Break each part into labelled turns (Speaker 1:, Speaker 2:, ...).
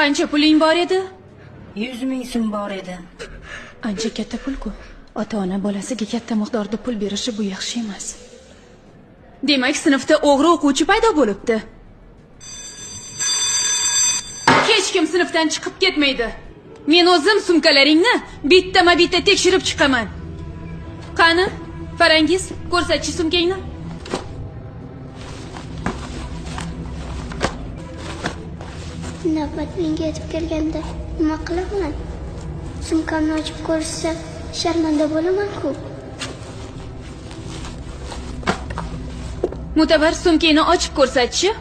Speaker 1: Qancha puling bor edi?
Speaker 2: 100 ming so'm bor edi.
Speaker 1: Ancha katta pul-ku. Ota-ona bolasiga katta miqdorda pul berishi bu yaxshi emas. Demak, sinfda o'g'ri o'quvchi paydo bo'libdi. Hech kim sinfdan chiqib ketmaydi. Men o'zim sumkalaringni bittama-bitta tekshirib chiqaman. Qani, Farangiz, ko'rsatchi sumkangni.
Speaker 3: Navbat menga yetib kelganda nima qilaman? Sumkamni ochib ko'rsa, sharmanda bo'laman-ku.
Speaker 1: Mutabar, sumkangni ochib ko'rsatchi.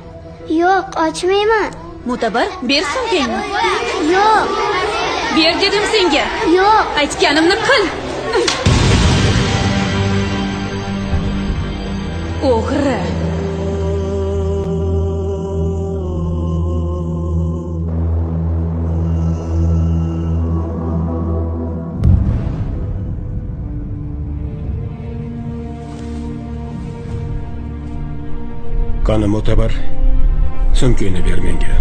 Speaker 3: Yo'q, ochmayman.
Speaker 1: Mutabar, ber sumkangni.
Speaker 3: Yo'q.
Speaker 1: Ber dedim senga.
Speaker 3: Yo'q.
Speaker 1: Aytganimni qil. O'g'ri.
Speaker 4: Qani Mutabar, sumkangni ber menga.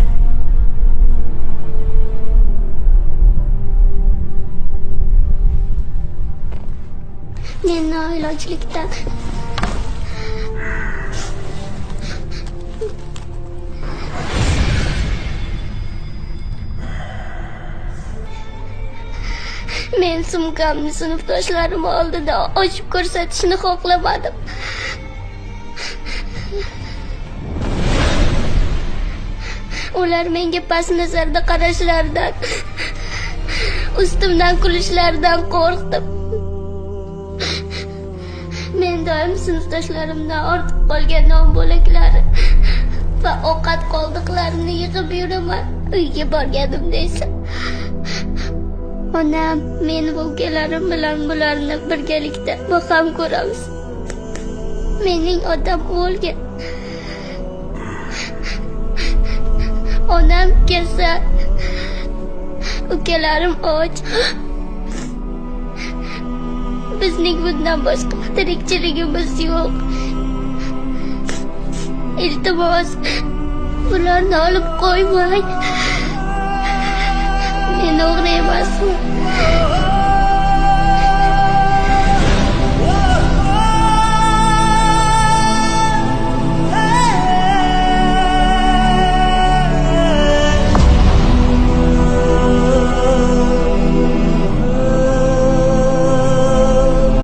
Speaker 3: Men noilojlikdan men sumkamni sinfdoshlarim oldida ochib ko'rsatishni xohlamadim. Ular menga past nazarda qarashlaridan, ustimdan kulishlaridan qo'rqdim. Men doim sinfdoshlarimdan ortib qolgan non bo'laklari va ovqat qoldiqlarini yig'ib yuraman. Uyga borganimda esa onam, men va ukalarim bilan bularni birgalikda baham ko'ramiz. Mening otam o'lgan. Onam kasal, ukalarim och. Bizning bundan boshqa tirikchiligimiz yo'q. Iltimos, bularni olib qo'ymang. Men o'g'ri emasman.